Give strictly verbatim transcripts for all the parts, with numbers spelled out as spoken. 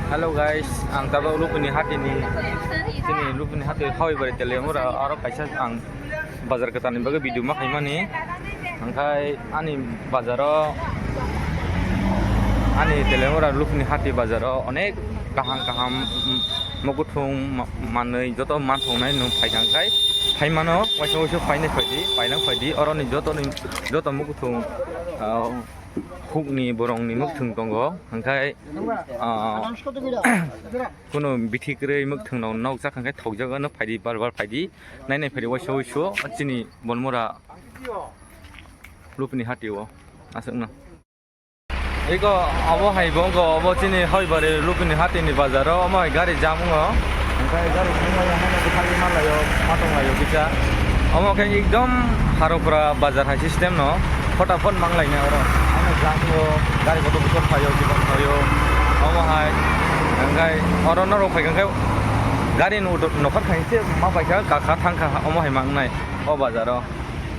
Hello guys, ang tabuk Lupini Hati ni, chini Lupini Hati Hawai Bari Teliamura aro kaisa ang bazar kwtal ni bagwi video ma khaimani. Hwnkhe ani bazaro, ani Teliamura Lupini Hati bazaro onek kaham kaham, mm, mukuthung ma-, manwi joto manthoknai nwng phaikha khe phaimano, waisa waisa phainai phaidi, pailang phaidi, oroni jotoni, joto mukuthung, ah, hukni borokni mukuthung tongo, hwnkhe, ah, kunu bithi kwrwi mukuthung no nokjak hwnkhe thokjagano phaidi, bar bar phaidi, nai nai phaidi, waisa waisa chini Bonmura Lupini Hati o aswkno. Iko abo hai bo wngkha, obo chini Hawai Bari Lupini Hati ni bazar o, omo hai gari jam wngo. Hwnkhe gari jam wngo, omo hai bwkhak ri manlaio, ma tonglaio kisa. Omo khe ekdom Harupra bazar hai system no, phota phot manglainai oro. Omo jam wngo, gari kotor kotor phaio, jibon phaio. Omo hai, hwnkhe oro norok phaikha khe gari no nokhar khainse ma paikha, kakha thangkha, omo hai mangnai o bazar o.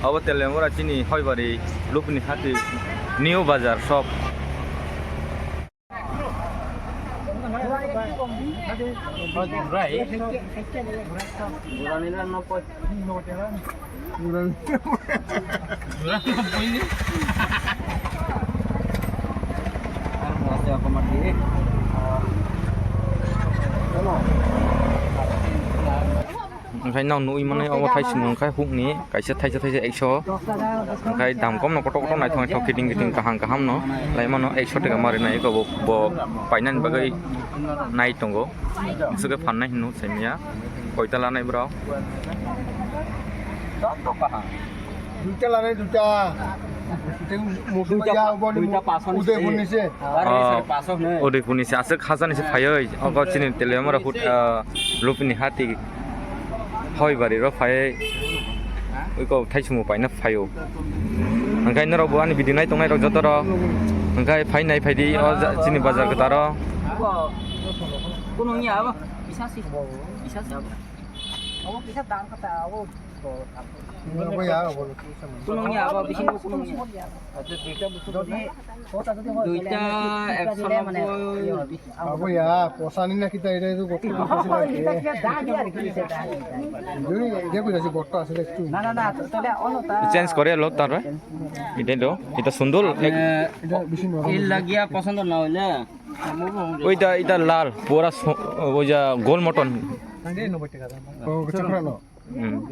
Obo Teliamura chini Hawai Bari Lupini Hati New Bazar Shop. Hwnkhe nw nugwi mano obo thai swngo, hwnkhe hukni kaisa thaisa thaisa ekso, hwnkhe dam komno kotor kotor naithok naithok kiting kiting kaham kaham no lai mano, ekso taka ma rinai eko bo, bo painani bagwi nai tongo, aswk khe phan nai hino saimanya koita lanai borok. Duita lanai duita. Tei musu duita ya pa-, obo ni duita mu-, paso ni Udaipur se. Ni se. Ah, Udaipur ni se, aswk hajar ni se phaiwi. Ogo chini Teliamura hut, ah, Lupini Hati Hawai Bari ro phai. Iko thai sumo paina phaio. Hwnkhe norok bo ani video nai tongnai rok joto rok. Hwnkhe phai nai phaidi o ja-, chini bazar kwtal o. Kunung ya abo. Isa si. Isa si abo. Abo kisa dam kata abo. Kunung ya abo, bising kunung ya. Jodi duita ekso nobboi. Abo ya, posani na kita ere tu gotto gotto sila ke. Jodi dia kuda si gotto asle tu. Change kore lo tar. Ite do, ita sundor. Ek- Illa giya pasand na hoile. Oita, ita lal, pura so-, oja gol moton. Oh, kecil kurang lo. Hmm.